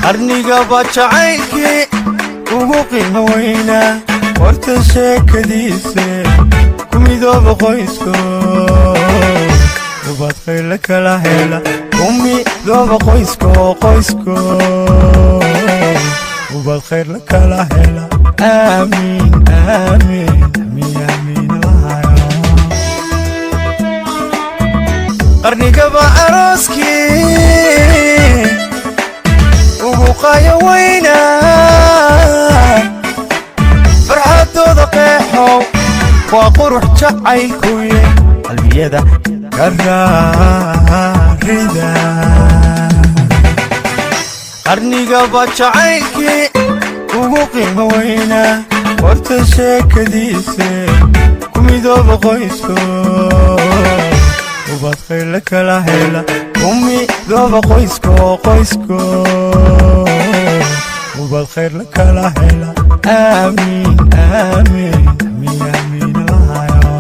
Qarnigaba jacaylkii ugu qiimo weynaa, horta sheekadiise ku midooba qoysko, ubad khayla kala hela. Ku midooba qoysko, qoysko, ubad khayr la kala hela. Aamiin, aamiin, aamiin, aamiin Allahayo. Qarnigaba arooskii ugu qayo weynaa, farxadooda qeexow, waa qurux jacaylkuye, qalbiyada ka raarida. Qarnigaba jacaylkii ugu qiimo weynaa, horta sheekadiise ku midooba qoysko, ubad khayla kala hela. Ku midooba qoysko, qoysko, ubad khayr la kala hela. Aamiin, aamiin, aamiin, aamiin Allahayo.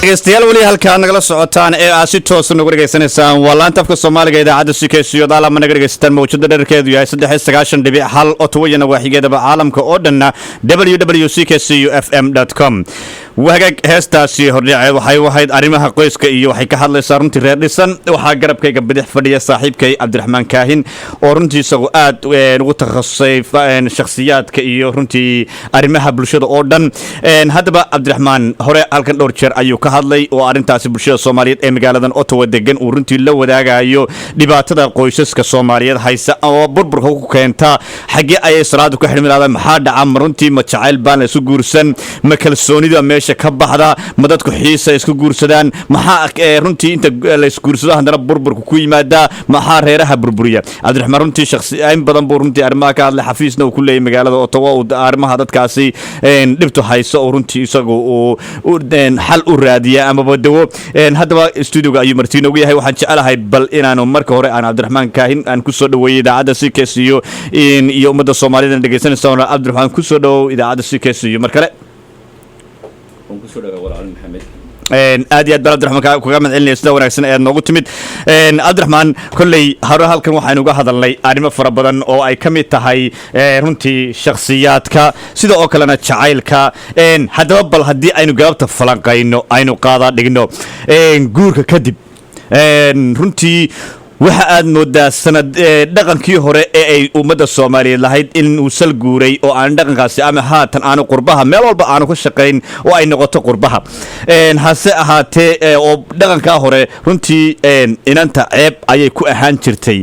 Dhegeystayaal, weli halkaa nagala socotaan ee aad si toosa nagu dhegeysanaysaan waa laanta afka Soomaaliga idaacadda CKCU. Daalama naga dhegeysataan mawjada dherarkeedu yahay 93.1 Ottawa iyo nawaaxigeedaba, caalamka oo dhanna www ckcu fm com. Wahagaag, heestaasi hordhaceed waxay u ahayd arrimaha qoyska iyo waxay ka hadlaysaa runtii reer dhisan. Waxaa garabkayga bidix fadhiya saaxiibkay Cabdiraxmaan Kaahin, oo runtii isagu aad ugu takhasusay shakhsiyaadka iyo runtii arrimaha bulshada oo dhan. Haddaba Cabdiraxmaan hore halkan dhowr jeer ayuu ka hadlay oo arrintaasi bulshada Soomaaliyeed ee magaaladan Ottawa degan uu runtii la wadaagayo dhibaatada qoysaska Soomaaliyeed haysa oo burburka ku keenta. Xaggee ayay salaadu ka xidhmi lahadaa? Maxaa dhaca? Ma runtii ma jacayl baan la isu guursan? Ma kalsoonida meesha ka baxda? Ma dadku xiisa isku guursadaan? Maxaa runtii inta la isguursado haddana burburka ku yimaadaa? Maxaa reeraha burburiya? Cabdiraxmaan runtii shakhsi in badan buu runtii arrimaha ka hadlay, xafiisna uu ku leeyahy magaalada Ottawa, uu arrimaha dadkaasi dhibtu hayso oo runtii isagu uu xal u raadiya amaba dawo. Haddaba studioga ayuu marti noogu yahay. Waxaan jecelahay bal inaanu marka hore aan Cabdiraxmaan Kaahin aan kusoo dhaweeyey idaacadda CKCU iyo ummadda Soomaalida dhegeysanaysa. Cabdiraxmaan, kusoo dhawow idaacadda CKCU mar kale. Waan kusoo dhawaa, walaal Maxamed. Aad iyo aad baan, Cabdiraxmaan, kaga mahad celinaya sida wanaagsan ee aad noogu timid. Cabdiraxmaan, kolley hore halkan waxaynu uga hadalnay arrimo fara badan oo ay ka mid tahay runtii shakhsiyaadka, sida oo kalena jacaylka. Haddaba bal haddii aynu galabta falanqayno, aynu qaadaa dhigno guurka kadib, runtii waxa aad moodaa sanad dhaqankii hore ee ay ummadda Soomaaliyeed lahayd in uu sal guuray oo aan dhaqankaasi ama haatan aanu qurbaha meel walba aanu ka shaqayn oo ay noqoto qurbaha. Hase ahaatee oo dhaqankaa hore runtii inanta ceeb ayay ku ahaan jirtay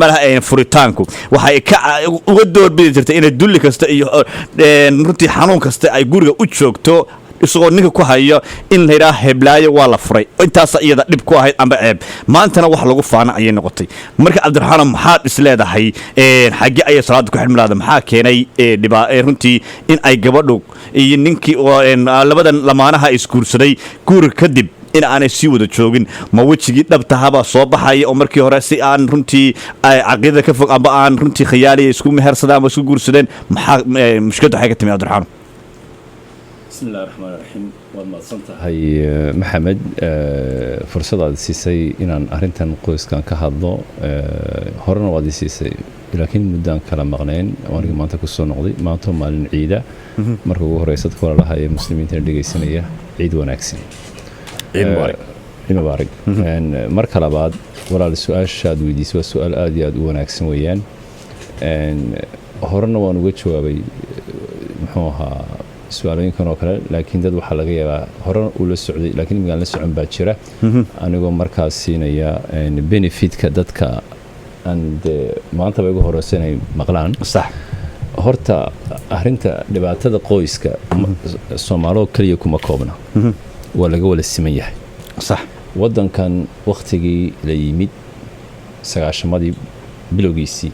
malaha furitaanku. Waxay ka uga doorbidi jirtay inay dulli kasta iyo runtii xanuun kasta ay guriga u joogto isagoo ninka ku hayo in la yidhaha heblaayo waa la furay. Intaasa iyada dhib ku ahayd amba ceeb. Maantana wax lagu faana ayay noqotay. Marka Cabdiraxmaan, maxaad is leedahay, xagge ayay salaada ku xidhmilaada? Maxaa keenay runtii in ay gabadhu iyo ninkii oo labadan lamaanaha isguursaday guurka kadib in aanay sii wada joogin? Ma wejigii dhabtahabaa soo baxaya oo markii hore si aan runtii caqiidada ka fog amba aan runtii khayaaliya isku mehersadaan ama isku guursadeen? Maxaa mushkiladdu waxay ka timi, Cabdiraxmaan? Bismi illahi raxmaan raxiim. Waad mahadsan tahay, Maxamed, fursadaad siisay inaan arrintan qoyskan ka hadlo. Horena waad i siisay, laakiin muddaan kala maqnayn oo aniga maanta kusoo noqday. Maantoo maalin ciida, marka ugu horeysa dadka walaalaha ee muslimiintana dhegeysanaya, ciid wanaagsan. Ciid mubaarak. Ciid mubaarak. Marka labaad, walaal, su-aashaad weydiisay waa su-aal aad iyo aad u wanaagsan weeyaan. Horena waan uga jawaabay, muxuu ahaa, su-aalooyinkan oo kale, laakiin dad waxaa laga yaabaa horena uu la socday laakiin imigaan la socon baa jira. Anigoo markaas siinaya benefitka dadka aan dee maanta ba igu horeysa inay maqlaan. Horta arrinta dhibaatada qoyska Soomaaloo keliya kuma koobna, waa laga wada siman yahay. Waddankan wakhtigii la yimid, 90-madii bilowgiisii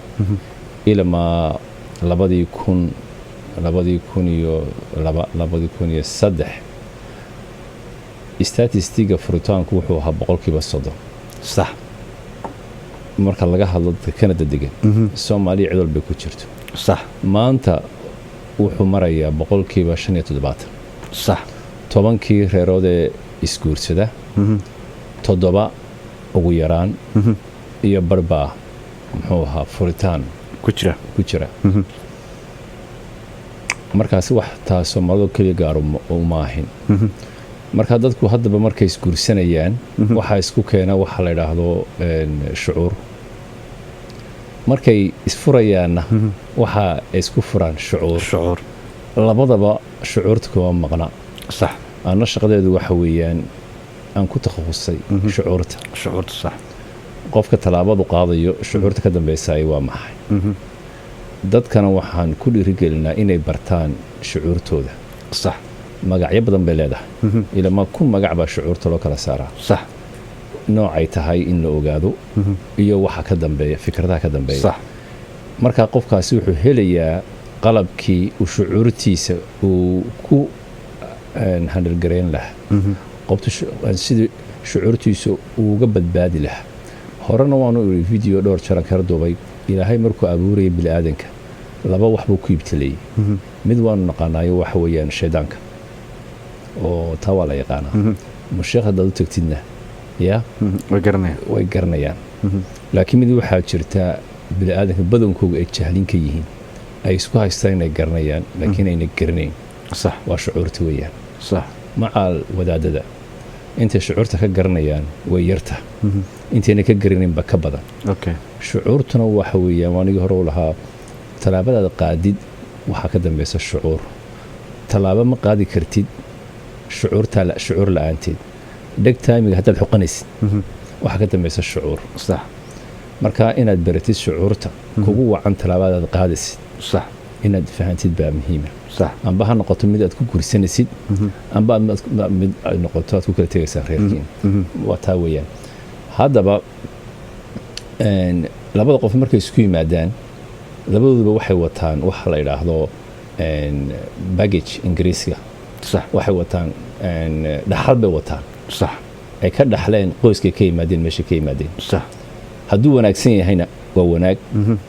ilamaa 2000, 2002, 2003, statistiga furitaanku wuxuu ahaa 30%. Marka laga hadlo dadka Canada degan, Soomaaliya cid walbay ku jirto. Maanta wuxuu marayaa 75%. 10-kii reerood ee isguursada, toddoba ugu yaraan iyo barbaa Muxuu ahaa furitaan ku jira. Ku jira. Markaasi wax taa Soomaalida keliya gaar uma ahin. Marka dadku haddaba markay isguursanayaan, waxaa isku keena waxa la idhaahdo shucuur. Markay isfurayaanna waxa ay isku furaan shucuur. Shucuur. Labadaba shucuurta kuma maqna. Anna shaqadeedu waxa weeyaan aan ku takhasusay shucuurta. Shucuurta, sax. Qofka tallaabadu qaadayo, shucuurta ka dambaysaay waa maxay? Dadkana waxaan ku dhiirigelinaa inay bartaan shucuurtooda. Magacyo badan bay leedahay, ilama kun magac baa shucuurta loo kala saaraa. Noocay tahay in la ogaado iyo waxa ka dambeeya, fikradaha ka dambeeya. Marka qofkaasi wuxuu helayaa qalabkii uu shucuurtiisa uu ku handle gareyn lahaa, qofta sidii shucuurtiisa uuga badbaadi lahaa. Horena waanu iri, video dhowr jaran kala duubay. Ilaahay markuu abuurayay bini'aadanka, laba wax buu ku ibtileeyey. Mid waanu naqaanaayo, waxa weeyaan shaydaanka, oo taa waa la yaqaanaa. Musheekh haddaad u tagtidna ya way garanayaan. Way garanayaan. Laakiin mid waxaa jirta bini'aadanka badankooga ay jahlin ka yihiin, ay isku haystaan inay garanayaan, laakiin ayna garanayn. Waa shucuurta weeyaan. Macaal wadaadada intay shucuurta ka garanayaan way yarta, intayna ka garanaynba ka badan. Shucuurtuna waxa weeyaan, waa anigii hore u lahaa, tallaabadaad qaadid waxaa ka dambaysa shucuur. Tallaabo ma qaadi kartid shucuurtaa shucuur la-aanteed. Dheg taamiga haddaad xoqanaysid, waxaa ka dambaysa shucuur. Marka inaad baratid shucuurta kugu wacan tallaabadaad qaadaysid, inaad fahantid baa muhiima. Amba ha noqoto mid aad ku guursanaysid, amba mid ay noqoto aad ku kala tegaysaan reerkiin, waa taa weeyaan. Haddaba labada qof markay isku yimaadaan, labadooduba waxay wataan waxa la yidhaahdo baggage Ingiriisiga. Waxay wataan dhaxal bay wataan ay ka dhaxleen qoyskay ka yimaadeen, meeshay ka yimaadeen. Hadduu wanaagsan yahayna waa wanaag,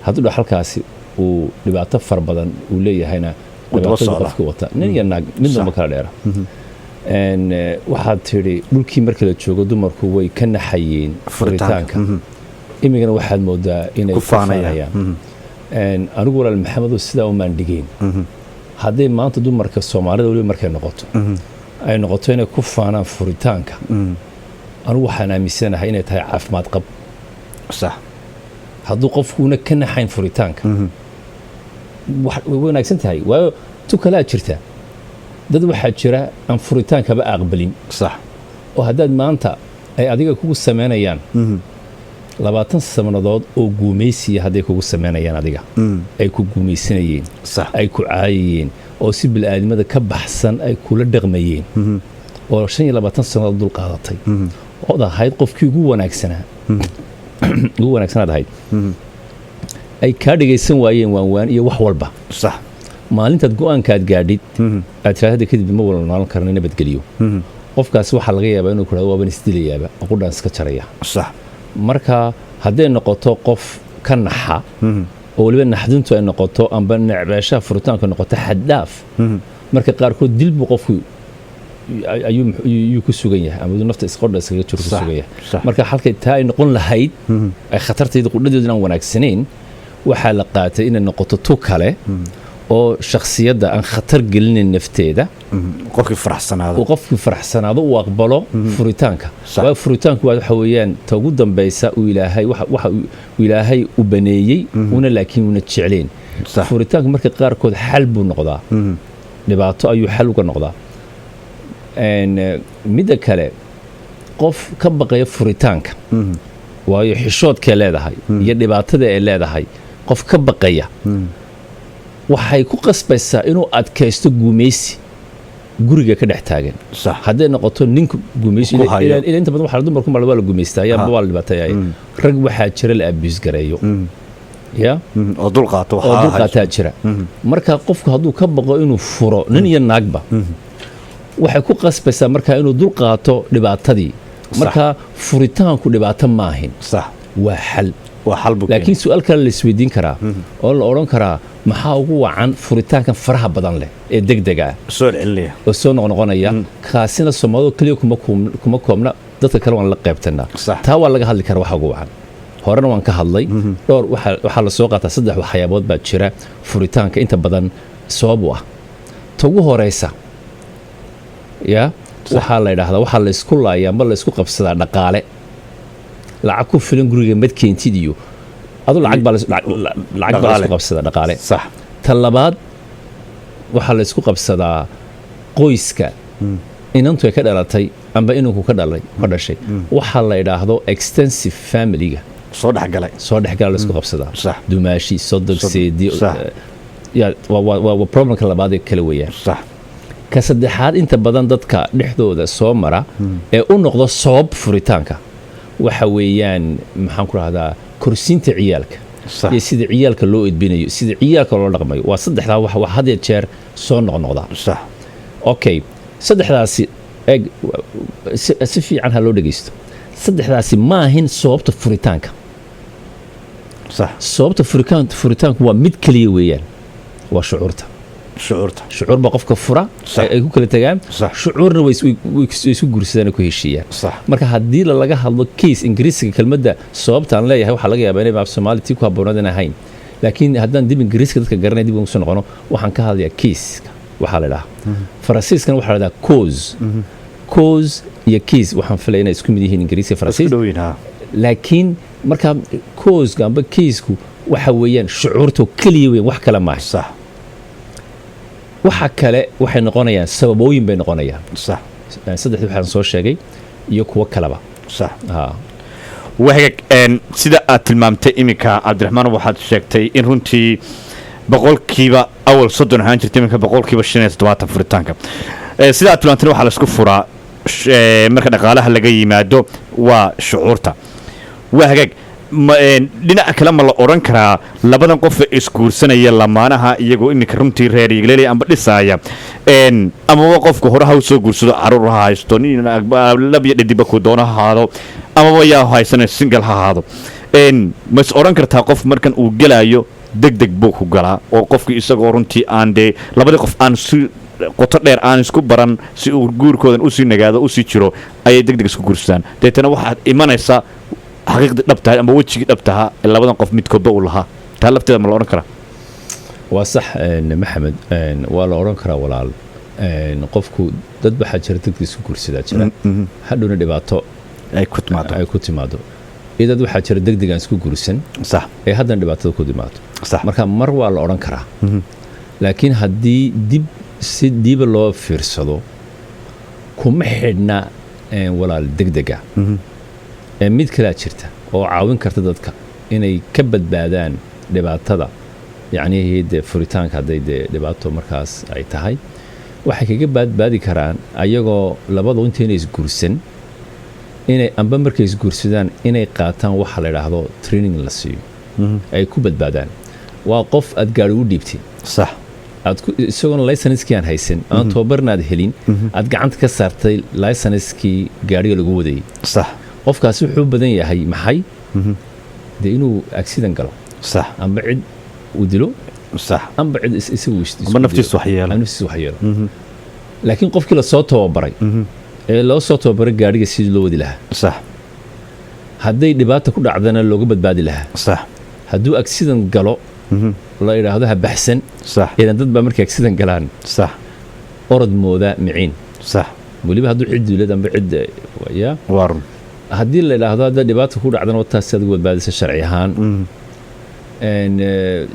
hadduu dhaxalkaasi uu dhibaato fara badan uu leeyahayna Uu daba dhibaatada socda. Qofka wata, nin iyo naag midnaba kala dheera. Waxaad tidhi dhulkii marka la joogo dumarku way ka naxayeen furitaanka. Furitaanka. Imigana waxaad moodaa inay ku ku faanayaan. faanayaan. Anigu walaal Maxamedow sidaa umaan dhigeen. Hadday maanta dumarka Soomaalida weliba markay noqoto, ay noqoto inay ku faanaan furitaanka, anigu waxaan aaminsanahay inay tahay caafimaad qab. Hadduu qofkuuna ka naxayn furitaanka, way wanaagsan tahay, waayo tu kalaa jirta. Dad waxaa jira aan furitaankaba aqbalin, oo haddaad maanta ay adiga kugu samaynayaan 20 sannadood oo guumaysiya, hadday kugu samaynayaan adiga, ay ku guumaysanayeen, ay ku caayayeen, oo si bil'aadnimada ka baxsan ay kula dhaqmayeen, oo 25 sannadood dul qaadatay, ood ahayd qofkii ugu wanaagsanaa, ugu wanaagsanaad ahayd, ay kaa dhegaysan waayeen waan waan iyo wax walba, maalintaad go'aankaad gaadhid, aad tiraahda kadib ma wada noolan karna, nabadgeliyo, qofkaasi waxaa laga yaabaa inuu ku dhahdo waaban isdilayaaba oo qudhaan iska jaraya. Marka hadday noqoto qof ka naxa, oo weliba naxdintu ay noqoto amba necbeeshaha furitaanku noqoto xaddhaaf, marka qaarkood dil buu qofku ayuu ku sugan yahay, ama nafta isqodha iskaga jiro ku sugan yahay. Marka halkay taa ay noqon lahayd, ay khatartayda qudhadeedu inaan wanaagsanayn, waxaa la qaatay inay noqoto tu kale oo shakhsiyadda aan khatar gelinayn nafteeda, qofkii faraxsanaado, uu qofkii faraxsanaado, uu aqbalo furitaanka. Waayo furitaanku waa waxa weeyaan ta ugu dambaysa uu Ilaahay waxa uu Ilaahay u baneeyey, una laakiin una jecleen. Furitaanku marka qaarkood xal buu noqdaa, dhibaato ayuu xal uga noqdaa. Midda kale, qof ka baqaya furitaanka, waayo xishoodkay leedahay iyo dhibaatada ay leedahay, qof ka baqaya waxay ku qasbaysaa inuu adkaysto guumaysi guriga ka dhex taagan. Hadday noqoto ninku guumaysi Ku hayo. Ila inta badan waxaa dumarku mar waa la guumaystaa yaa, waa la dhibaateeyaa. Rag waxaa jira la abuse gareeyo ya oo dul qaato oo waxaa dulqaataa jira. Marka qofku hadduu ka baqo inuu furo, nin iyo naagba, waxay ku qasbaysaa markaa inuu dul qaato dhibaatadii. Marka furitaanku dhibaato maahin, waa xal. Waa xal buu. Laakiin su-aal kale la isweydiin karaa oo la odhan karaa: maxaa ugu wacan furitaankan faraha badan leh ee degdega ah soo celinaya oo soo noqnoqonaya? Kaasina Soomaalida keliya kuma koobna, dadka kale waan la qaybtanaa. Taa waa laga hadli karaa waxa ugu wacan. Horena waan ka hadlay dhowr. Waxaa la soo qaataa saddex waxyaabood baa jira furitaanka inta badan sabab u ah. Ta ugu horeysa ya waxaa la idhaahdaa, waxaa la isku laayaa ma la isku qabsadaa dhaqaale, lacag ku filan guriga mad keentid iyo adu lacag baa lacag baa la isku qabsadaa, dhaqaale. Ta labaad waxaa la isku qabsadaa qoyska inantu ay ka dhalatay amba inanku ka dhalay, ka dhashay, waxaa la idhaahdo extensive family-ga soo dhexgalay. Soo dhexgala la isku qabsadaa. Dumaashi, sodog, seedi. Ya waa problemka labaad ee kale weeyaan. Ka saddexaad inta badan dadka dhexdooda soo mara ee u noqdo sabab furitaanka waxa weeyaan, maxaan ku rahdaa, korsiinta ciyaalka iyo sida ciyaalka loo edbinayo, sida ciyaalka loo dhaqmayo. Waa saddexdaa wax had iyo jeer soo noqnoqda. Okay, saddexdaasi eeg, si fiican ha loo dhegeysto. Saddexdaasi maahin sababta furitaanka. Sababta furitaanku waa mid keliya weeyaan, waa shucuurta. Shucuurta. Shucuur baa qofka fura, ay ku kala tagaan. Shucuurna way isku guursadaan oo ku heshiiyaan. Marka haddii laga hadlo case, Ingiriisiga kelmadda sababtaan leeyahay waxaa laga yaabaa inay af Soomaali tii ku habboonadan ahayn, laakiin haddaan dib Ingiriiska dadka garanay dib ugu soo noqono, waxaan ka hadlayaa caseka waxaa la idhaha. Faransiiskana waxaa la idhaha cause. Cause iyo case waxaan filaya inay isku mid yihiin Ingiriiska, isku Faransiis. Dhoweyn ha. Laakiin marka causeka amba caseku waxa weeyaan shucuurta keliya weyn, wax kale maaha. Waxa kale waxay noqonayaan sababooyin bay noqonayaan. Saddexdii waxaan soo sheegay iyo kuwo kaleba. Ha. Wahagag, sida aad tilmaamtay iminka, Cabdiraxmaan, waxaad sheegtay in runtii awal 30% ahaan jirtay, iminka 75% furitaanka. Sida aad tilmaamtay waxaa laisku furaa marka dhaqaalaha laga yimaado waa shucuurta. Waa hagaag. Dhinaca kale ma la odhan karaa labadan qof ee isguursanaya, lamaanaha, iyagoo iminka runtii reer yegleelaya amba dhisaaya, amaba qofka hore ha u soo guursado, caruur ha haysto, nin lab iyo dhediba ku doono ha ahaado, amaba yaa haysana single ha ahaado, ma is odhan kartaa qof markan uu gelayo deg deg buu ku galaa, oo qofkii isagoo runtii aan dee labadii qof aan si qoto dheer aan isku baran, si uu guurkoodan usii nagaado, usii jiro, ayay deg deg isku guursadaan, deetana waxaad imanaysaa xaqiiqdii dhab tahay amba wejigii dhab tahaa ee labadan qof midkoodba uu lahaa? Taa lafteeda ma la odhan karaa? Waa sax, Maxamed, waa la odhan karaa, walaal. Qofku dad waxaa jira degdeg isku guursadaa jira, hadhowna dhibaato ay ku timaado. Ay ku timaado. Iyo dad waxaa jira degdeg aan isku guursan ee haddana dhibaatada ku timaado. Marka mar waa la odhan karaa, laakiin haddii dib si diiba loo fiirsado, kuma xidhna, walaal, degdega. Ee mid kalaa jirta oo caawin karta dadka inay ka badbaadaan dhibaatada, yacnihii dee furitaanka, hadday dee dhibaato markaas ay tahay, waxay kaga badbaadi karaan ayagoo labadu intaynay isguursan inay amba markay isguursadaan inay qaataan waxa la idhaahdo training la siiyo ay ku badbaadaan. Waa qof aad gaari u dhiibtay, aad ku isagoona licence-kii aan haysan, aan tababarna aad helin, aad gacanta ka saartay licence-kii gaariga lagu wadayay. Qofkaasi wuxuu u badan yahay maxay dee inuu accident galo amba cid uu dilo amba cid isagu isku amba naftiisu dilo. wax yeelo. Amba naftiisu wax yeelo. Laakiin qofkii lasoo tababaray ee loo soo tababaray gaariga sidii loo wadi lahaa, hadday dhibaata ku dhacdana looga badbaadi lahaa, hadduu accident galo la idhaahdo ha baxsan, idan dad baa markay accident galaan orod mooda miciin, weliba hadduu cid duulad amba cid ya. Waa run. Haddii la idhaahdo hadda dhibaata ku dhacdana wataas aad ugu badbaadisa sharci ahaan,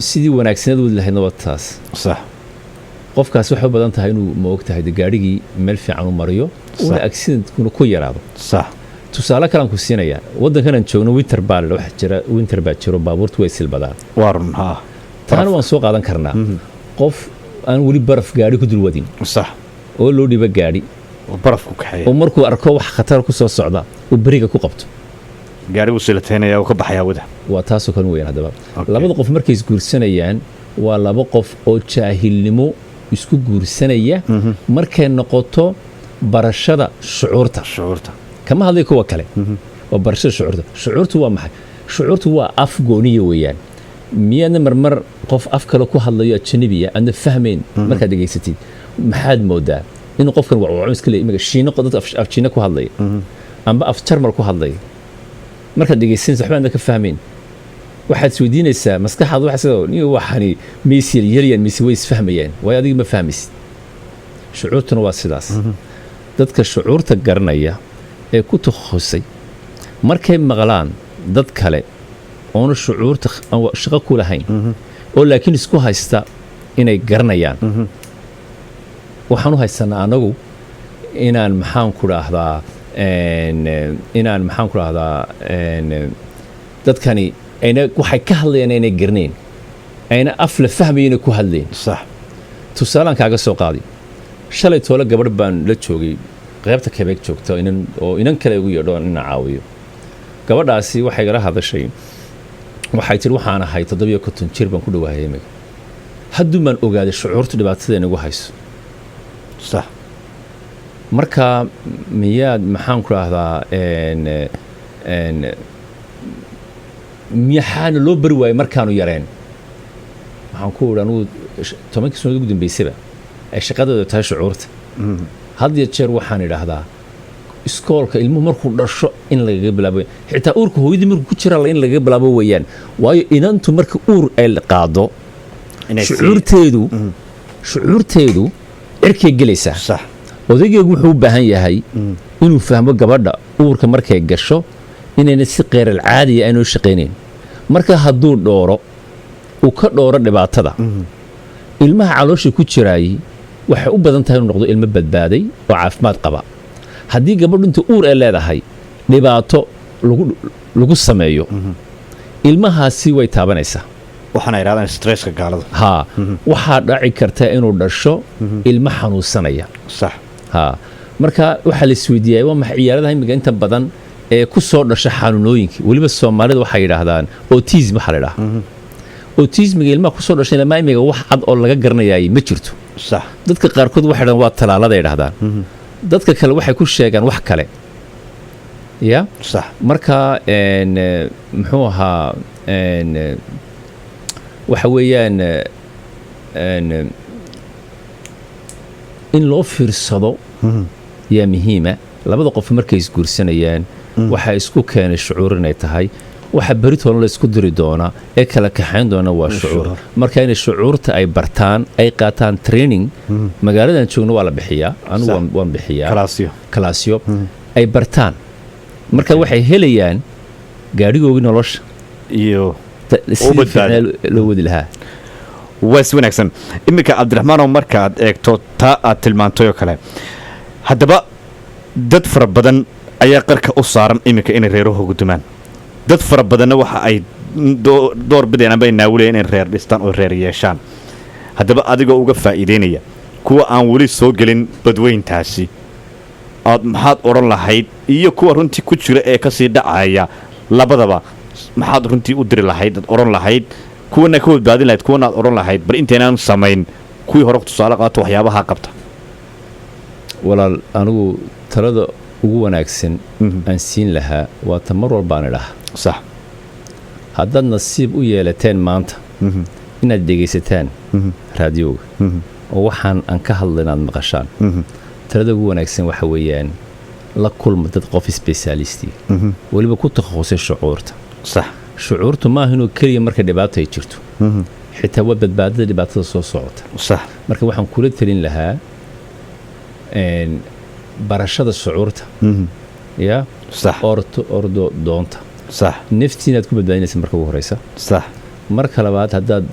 sidii wanaagsaneed wadi lahaydna waa taas. Qofkaasi waxay u badan tahay inuu, ma og tahay, de gaadhigii meel fiican u mariyo una accidentkuna ku yaraado. Tusaale kalaan ku siinayaa: waddankanaan joogno winter baa la waxa jira, winter baa jiro, baabuurtu way silbadaan. Waa run ha. Taana waan soo qaadan karnaa. Qof aan weli baraf gaadhi ku dul wadin oo loo dhibo gaadhi oo barafku kaxeeya, oo markuu arko wax khatar ku soo socda uu beriga ku qabto, gaarigu silateynaya oo ka baxaya hawada. Waa taasoo kale weeyaan. Haddaba labada qof markay isguursanayaan waa laba qof oo jaahilnimo isku guursanaya markay noqoto barashada shucuurta. Shucuurta. Kama hadlay kuwa kale, waa barashada shucuurta. Shucuurtu waa maxay? Shucuurtu waa af gooniya weeyaan. Miyaadna marmar qof af kale ku hadlayo ajanabiya aadna fahmayn markaad dhegaysatid, maxaad moodaa inuu qofkan wacwaco iska leeyahay? Iminka Shiino, dad af Shiino ku hadlaya amba af Jarmal ku hadlaya. Markaad dhegeysanaysa, waxba aadan ka fahmayn, waxaad isweydiinaysaa maskaxaad waxa sidoo niyo waxani mayse yeelyaan mise way isfahmayaan, waayo adiga ma fahmaysid. Shucuurtuna waa sidaas. Dadka shucuurta garanaya ee ku takhasusay, markay maqlaan dad kale oona shucuurta aan shaqo ku lahayn oo laakiin isku haysta inay garanayaan, waxaan u haysanaa anagu inaan, maxaan ku dhahdaa, inaan, maxaan ku dhahdaa, dadkani ayna waxay ka hadlayaan aynay garanayn, ayna af la fahmayana ku hadlayn. Tusaalaan kaaga soo qaaday: shalay toole gabadh baan la joogay qaybta Quebec joogta, inan oo inan kale ugu yeedho inaan caawiyo. Gabadhaasi waxay igala hadashay, waxay tiri: "Waxaan ahay 57 jir baan ku dhawaayay imiga, hadduu baan ogaaday shucuurta dhibaatada inagu hayso." Marka miyaad, maxaan ku dhahdaa, maxaana loo bari waayey markaanu yareen? Waxaan ku idhi: anugu 10kii sannadood ugu dambeysaba ay shaqadooda tahay shucuurta, had iyo jeer waxaan idhaahdaa iskoolka ilmuhu markuu dhasho in lagaga bilaabo, xitaa uurka hooyadii markuu ku jira in lagaga bilaabo weeyaan, waayo inantu marka uur ay qaado, Inay shucuurteedu cirkay gelaysaa. Odaygeegu wuxuu u baahan yahay inuu fahmo gabadha uurka markay gasho inayna si qeyral caadiya aynu shaqaynayn. Marka hadduu dhooro, uu ka dhooro dhibaatada, ilmaha caloosha ku jiraayey waxay u badan tahay inuu noqdo ilmo badbaaday oo caafimaad qaba. Haddii gabadhu inta uur ay leedahay dhibaato lagu sameeyo, ilmahaasi way taabanaysaa. Waxaana yidhahdaan stresska gaalada. Haa, waxaa dhaci karta inuu dhasho ilmo xanuunsanaya. Haa, marka waxaa la isweydiiyay: waa maxay ciyaaradaha imika inta badan ee ku soo dhasha xanuunooyinka? Weliba Soomaalida waxay yidhaahdaan autism. Waxaa la idhaha autismiga ilmaha kusoo dhashay ilmaa imiga wax cad oo laga garanayaay ma jirto. Dadka qaarkood waxay dhahaan waa talaalada yidhahdaan, dadka kale waxay ku sheegaan wax kale ya. Marka muxuu ahaa, waxa weeyaan in loo fiirsado yaa muhiima. Labada qof markay isguursanayaan, waxaa isku keenay shucuur inay tahay, waxa beritoona la isku diri doona ee kala kaxayn doona waa shucuur. Marka inay shucuurta ay bartaan, ay qaataan training, magaaladan joogno waa la bixiyaa, anigu waan bixiyaa. Kalaasyo. Kalaasyo ay bartaan. Marka waxay helayaan gaadhigoogii nolosha iyo sidii badbaado. fiicnaa loo wadi lahaa. Waa si wanaagsan. Iminka, Cabdiraxmaanow, markaad eegto taa aad tilmaantay oo kale, haddaba dad fara badan ayaa qarka u saaran iminka inay reerahoogu dumaan. Dad fara badanna waxa ay door bideen amba ay naawilayaan inay reer dhistaan oo reer yeeshaan. Haddaba adigoo uga faa'iideynaya kuwa aan weli soo gelin badweyntaasi, aad maxaad odhan lahayd, iyo kuwa runtii ku jira ee kasii dhacaya, labadaba maxaad runtii u diri lahayd, aad odhan lahayd, kuwana ka badbaadin lahayd, kuwana aad odhan lahayd bal intaynaan samayn kuwii hore tusaale qaato waxyaabaha qabta? Walaal, anigu talada ugu wanaagsan aan siin lahaa waa ta mar walbaan idhaha: haddaad nasiib u yeelateen maanta inaad dhegaysataan raadiyowga oo waxaan aan ka hadla inaad maqashaan, talada ugu wanaagsan waxa weeyaan la kulma dad, qof specialist weliba ku takhasusay shucuurta. Shucuurtu maaha inuu keliya marka dhibaato ay jirto, xitaa waa badbaadada dhibaatada soo socota. Marka waxaan kula telin lahaa barashada shucuurta ya orto ordo doonta naftiinaad ku badbaadinaysa marka ugu horeysa. Marka labaad, haddaad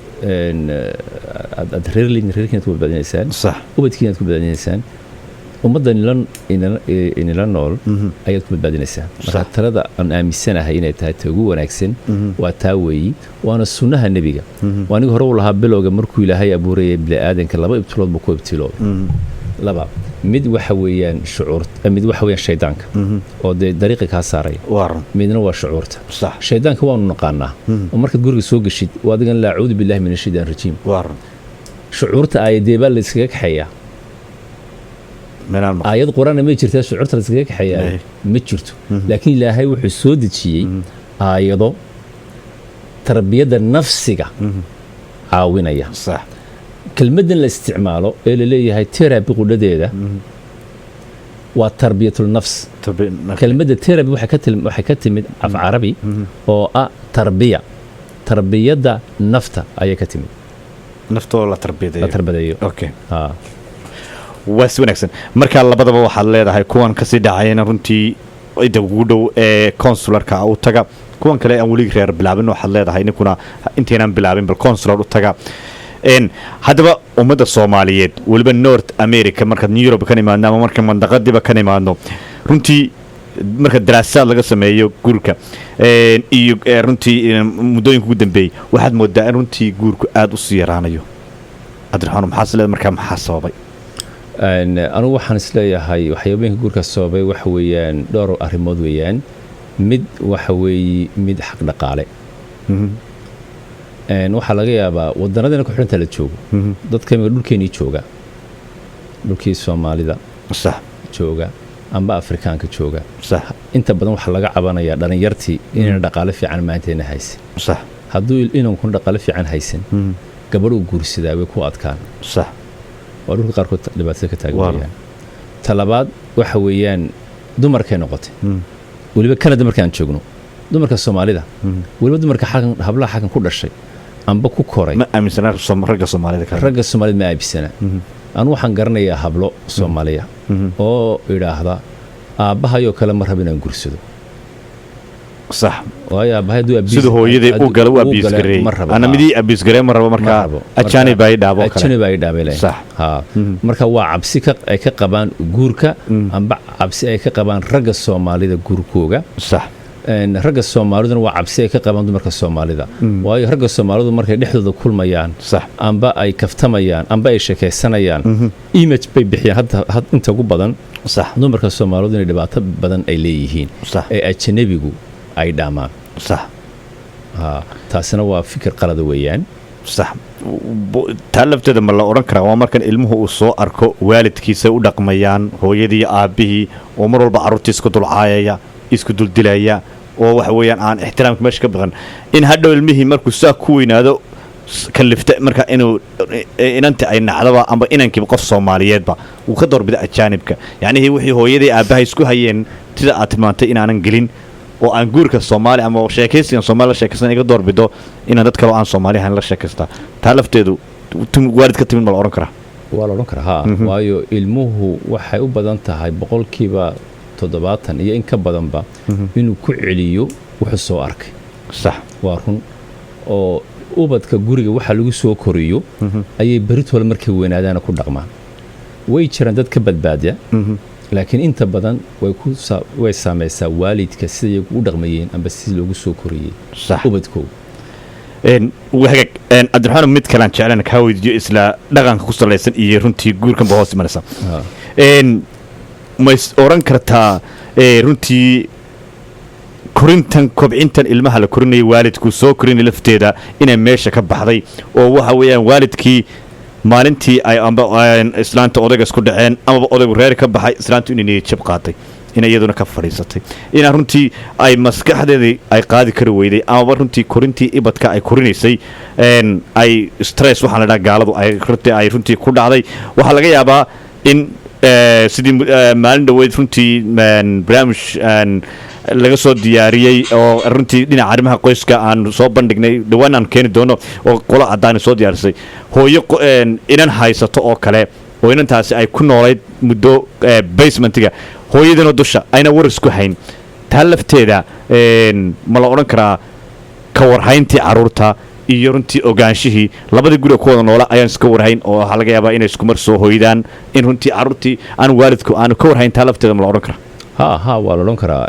aad reer leedin, reerkiinaad ku badbaadinaysaan, ubadkiinaad ku badbaadinaysaan, ummadda inila nool ayaad ku badbaadinaysaa. Marka talada aan aaminsanahay inay tahay ta ugu wanaagsan waa taa weeyi, waana sunnaha Nebiga. Waa aniga hore u lahaa bilowga: markuu Ilaahay abuurayay bini'aadanka, laba ibtilood buu ku ibtilooday, laba mid waxa weeyaan shucuur, mid waxa weeyaan shaydaanka oo dee dariiqa kaa saaraya, waa run midna waa shucuurta. Shaydaanka waanu naqaanaa, oo markaad guriga soo geshid waa adigan laa acuudu billahi min ashaytaan rajiim. waa run Shucuurta aayadee baa la iskaga kaxeeyaa? Meelaan maqal. Aayad Qur-aana ma jirtaa shucuurta la iskaga kaxeeyaa? May. Ma jirto, laakiin Ilaahay wuxuu soo dejiyey aayado tarbiyadda nafsiga caawinaya. Kelmaddan la isticmaalo ee la leeyahay therapy qudhadeeda. Waa tarbiyatul nafs. Kelmadda therapy waxay ka timid af Carabi oo ah tarbiya, tarbiyadda nafta ayay ka timid. Naftoo la la tarbiyadeeyo. Tarbiyadeeyo. Okay. Ah. Waa si wanaagsan. Marka labadaba waxaad leedahay, kuwan kasii dhacayana runtii cidda ugu dhow ee counselorka u taga, kuwan kale aan weli reer bilaabin waxaad leedahay ninkuna intaynaan bilaabin bal counselor u taga. Haddaba ummadda Soomaaliyeed, weliba North America, markaad New Europe ka nimaadno ama marka mandaqadiiba ka nimaadno, runtii marka daraasaad laga sameeyo guurka iyo runtii muddooyinka ugu dambeeyey, waxaad moodaa in runtii guurku aada u sii yaraanayo. Cabdiraxmaan, maxaa is leedahay markaa, maxaa sababay? Anigu waxaan isleeyahay waxyaabooyinka guurka sababay waxa weeyaan dhowr arrimood weeyaan. Mid waxa weeye mid xaq dhaqaale. Waxaa laga yaabaa wadanadina ku xidhanta la joogo, dadka imika dhulkeenii jooga, dhulkii Soomaalida jooga amba Afrikaanka jooga, inta badan waxaa laga cabanayaa dhalinyartii inayna dhaqaale fiican maanteena haysan. Hadduu inankun dhaqaale fiican haysan, gabadh uu guursadaa way ku adkaan. Waa dhulka qaarkood dhibaatada ka taagan weeyaan. Talabaad waxa weeyaan dumarkay noqotay, weliba Canada markaan joogno, dumarka Soomaalida, weliba dumarka xakan, hablaha xakan ku dhashay amba ku koray, Ma aaminsana ragga Soomaalida kale. Ragga Soomaalida ma aabisana. Anu waxaan garanayaa hablo Soomaaliya oo idhaahda, "Aabbahayoo kale ma rabo inaan gursado." Waayo aabbahay hadduu Sida hooyadii uu gala u abuse gareeyey, ma rabo. Ana midii abuse gareey ma rabo. Ma markaa rabo. Ajaanib baa i dhaabo kale. Ajaanib baa i dhaabay leh. Ha, marka waa cabsi ay ka qabaan guurka amba cabsi ay ka qabaan ragga Soomaalida guurkooga. Ragga Soomaaliduna waa cabsi ay ka qabaan dumarka Soomaalida, waayo ragga Soomaalidu markay dhexdooda kulmayaan amba ay kaftamayaan amba ay sheekaysanayaan, image bay bixiyaan hadda inta ugu badan dumarka Soomaalidu inay dhibaato badan ay leeyihiin ee ajanabigu ay dhaamaan. Ha, taasina waa fikir qalada weeyaan. Sax. Taa lafteeda ma la odhan karaa waa markan ilmuhu uu soo arko waalidkiisa u dhaqmayaan, hooyadii iyo aabbihii oo mar walba carruurtii isku dulcaayaya, isku duldilaya, oo waxa weeyaan aan ixtiraamka meesha ka baqan, in hadhow ilmihii markuu saa ku weynaado kallifta marka inuu inanta ay nacdaba amba inankiiba qof Soomaaliyeedba uu ka doorbida ajaanibka, yacnihii wixii hooyadii aabbaha isku hayeen, sida aad tilmaantay, inaanan gelin oo aan guurka Soomaali ama sheekaysigan Soomaali la sheekaysan iga doorbido inaan dad kaloo aan Soomaali ahayn la sheekaystaa, taa lafteedu waalid ka timid ma la odhan karaa? Waa la odhan karaa, ha, waayo ilmuhu waxay u badan tahay 70% iyo in ka badanba inuu ku celiyo wuxuu soo arkay. Waa run oo ubadka guriga waxa lagu soo koriyo ayay beritole markay weynaadaana ku dhaqmaan. Way jiraan dad ka badbaadya, laakiin inta badan way saamaysaa waalidka siday u dhaqmayeen amba sidii loogu soo koriyey ubadkooga. Wahagaag. Cabdiraxmaan, mid kalean jeclaan kaa weydiiyo isla dhaqanka ku salaysan iyo runtii guurkanba hoos imanaysa. Ma is oran kartaa runtii korintan, kobcintan ilmaha la korinaya, waalidku soo korinaya lafteeda inay meesha ka baxday, oo waxa weeyaan waalidkii maalintii ay amba islaanta odayga isku dhaceen amaba odaygu reer ka baxay, islaantu inay niyad jab qaaday, inay iyaduna ka fadhiisatay, inaa runtii ay maskaxdeedii ay qaadi kari weyday, amaba runtii korintii ibadka ay korinaysay ay stress waxaan la dhaha gaaladu ay runtii ku dhacday? Waxaa laga yaabaa in sidii maalin dhoweyd runtii barnaamij laga soo diyaariyey oo runtii dhinaca arrimaha qoyska aan soo bandhignay, dhawaan aan keeni doono, oo qolo caddaani soo diyaarisay, hooyo inan haysato oo kale, oo inantaasi ay ku noolayd muddo basementiga, hooyadiina dusha ayna war isku hayn. Taa lafteeda ma la odhan karaa ka warhayntii carruurta iyo runtii ogaanshihii labadii guriga ku wada noola ayaan iska warhayn, oo waxaa laga yaabaa inay isku mar soo hoydaan, in runtii carruurtii aan waalidku aanu ka warhayn? Taa lafteeda ma la odhan karaa? Ha ha, waa la odhan karaa.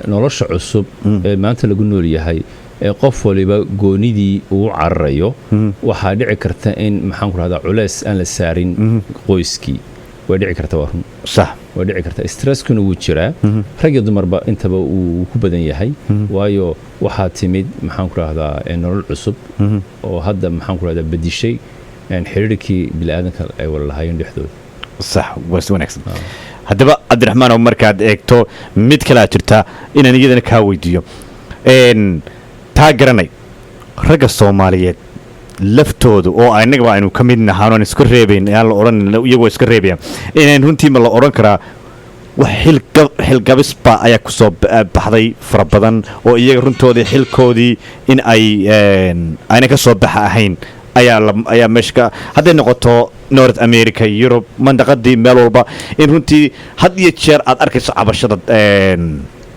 Nolosha cusub ee maanta lagu nool yahay ee qof waliba goonidii uu cararayo, waxaa dhici karta in, maxaan ku rahdaa, culeys aan la saarin qoyskii. Way dhici karta, waa run. Way dhici karta. Stresskuna wuu jiraa, rag iyo dumarba intaba uu ku badan yahay, waayo waxaa timid, maxaan ku rahdaa, nolol cusub oo hadda, maxaan ku rahdaa, bedishay xiriirkii bini'aadanka ay wada lahaayeen dhexdooda. Sax, waa si wanaagsan. Haddaba Cabdiraxmaanow, markaad eegto, mid kalea jirta inaan iyadana kaa weydiiyo. Taa garanay, ragga Soomaaliyeed laftoodu oo innagaba aynu ka mid nahaan oon iska reebayn, aan la odhan iyagoo iska reebaya, inayn runtii ma la odhan karaa Wax xilgabisba ayaa kusoo baxday fara badan oo iyaga runtoodii xilkoodii in ay ayna ka soo baxa ahayn ayaa meesha ka, hadday noqoto North America, Europe, mandaqadii, meel walba, in runtii had iyo jeer aad arkayso cabashada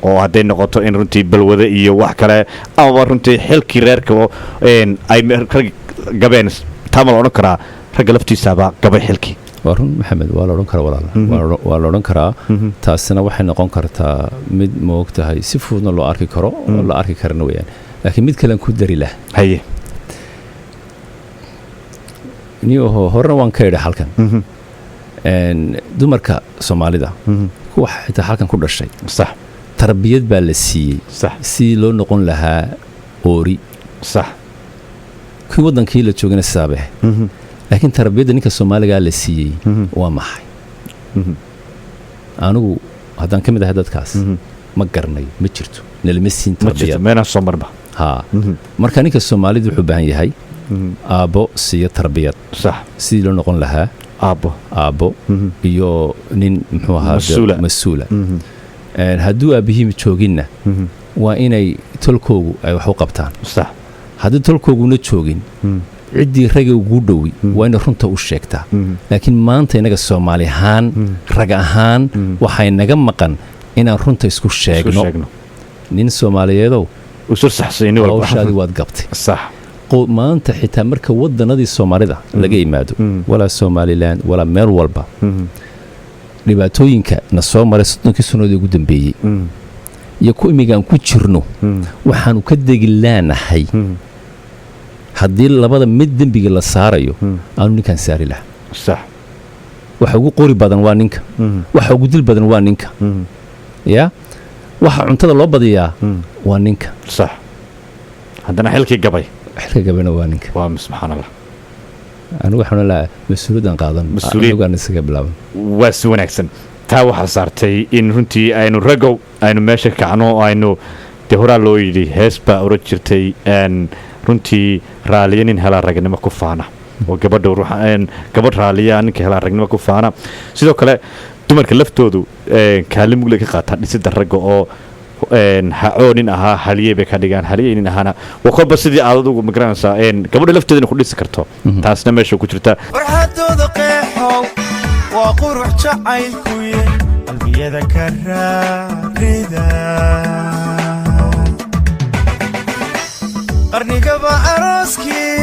oo hadday noqoto in runtii balwade iyo wax kale amaba runtii xilkii reerka ay rag gabeen. Taa ma la odhan karaa ragga laftiisaaba gabay xilkii? Waa run, Maxamed, waa la odhan karaa, walaal. Waa la odhan karaa. Taasina waxay noqon kartaa mid, ma og tahay, si fududna loo arki karo oo la arki karana weeyaan, laakiin mid kalen ku dari lah. Haye. Niyoho, horena waan ka idhi halkan, dumarka Soomaalida, kuwa xitaa halkan ku dhashay, tarbiyad baa la siiyey sidii loo noqon lahaa oori. Kii waddankii la joogana sidaabay ahayd, laakiin tarbiyadda ninka Soomaaligaa la siiyey waa maxay? Anigu haddaan ka mid ahay dadkaas, ma garanayo, ma jirto, nalama siin Ma jirto. tarbiyad. Meenaan soo marba. Haa, marka ninka Soomaalida wuxuu u baahan yahay aabbo siiyo tarbiyad sidii loo noqon lahaa aabbo. Aabbo iyo nin, muxuu ahaa, Mas-uula. Mas-uula. Hadduu aabbihii jooginna, waa inay tolkoogu ay wax u qabtaan. Haddii tolkooguna joogin, ciddii ragga ugu dhowi waa inay runta u sheegtaa. Laakiin maanta inaga Soomaali ahaan, rag ahaan, waxay naga maqan inaan runta isku isku sheegno. Sheegno. Nin Soomaaliyeedow, usul saxsayni walba. Hawshaadii waad gabtay. Maanta xitaa marka wadanadii Soomaalida laga yimaado, walaa Somaliland walaa meel walba, dhibaatooyinka na soo maray 30kii sannadood ugu dambeeyey iyo ku imigaan ku jirno, waxaanu ka degi laanahay haddii labada mid dembiga la saarayo, aanu ninkaan saari lahaa. Waxa ugu qori badan waa ninka, waxa ugu dil badan waa ninka, ya waxa cuntada loo badiyaa waa ninka. Sax, haddana xilkii gabay. Xilka gabana waa ninka. Waa subxaan Allah. Anigu waxaan lahaa mas-uuliyaddan qaadan. Anigaan isaga bilaaban. Waa si wanaagsan. Taa waxaa saartay in runtii aynu raggow aynu meesha kacno oo aynu dee horaa loo yidhi, hees baa oran jirtay runtii raaliya nin helaa ragnimo ku faana, oo gabadha gabadh raaliya ninka helaa ragnimo ku faana. Sidoo kale dumarka laftoodu kaalin mugle ka qaataan dhisidda ragga oo hacoo nin ahaa haliyey bay ka dhigaan, haliyey nin ahaana waa kolba sidii aad adugu magaranaysaa gabadha lafteeda inay ku dhisi karto. Taasna meesha ku jirta. Farxadooda qeexow, waa qurux jacaylkuye, qalbiyada ka raarida. Qarnigaba arooskii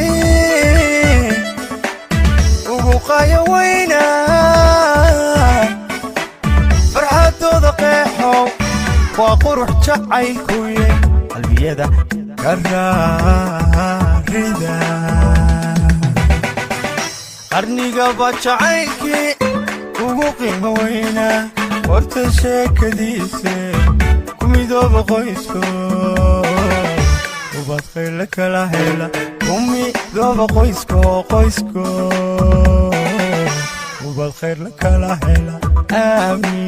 ugu qayo weyna, farxadooda qeexow, waa qurux jacaylkuye, qalbiyada ka raarida. Qarnigaba jacaylkii ugu qiimo weynaa, horta sheekadiise ku midooba qoysko, ubad khayla kala hela. Ku midooba qoysko, qoysko, ubad khayr la kala hela. Aamiin.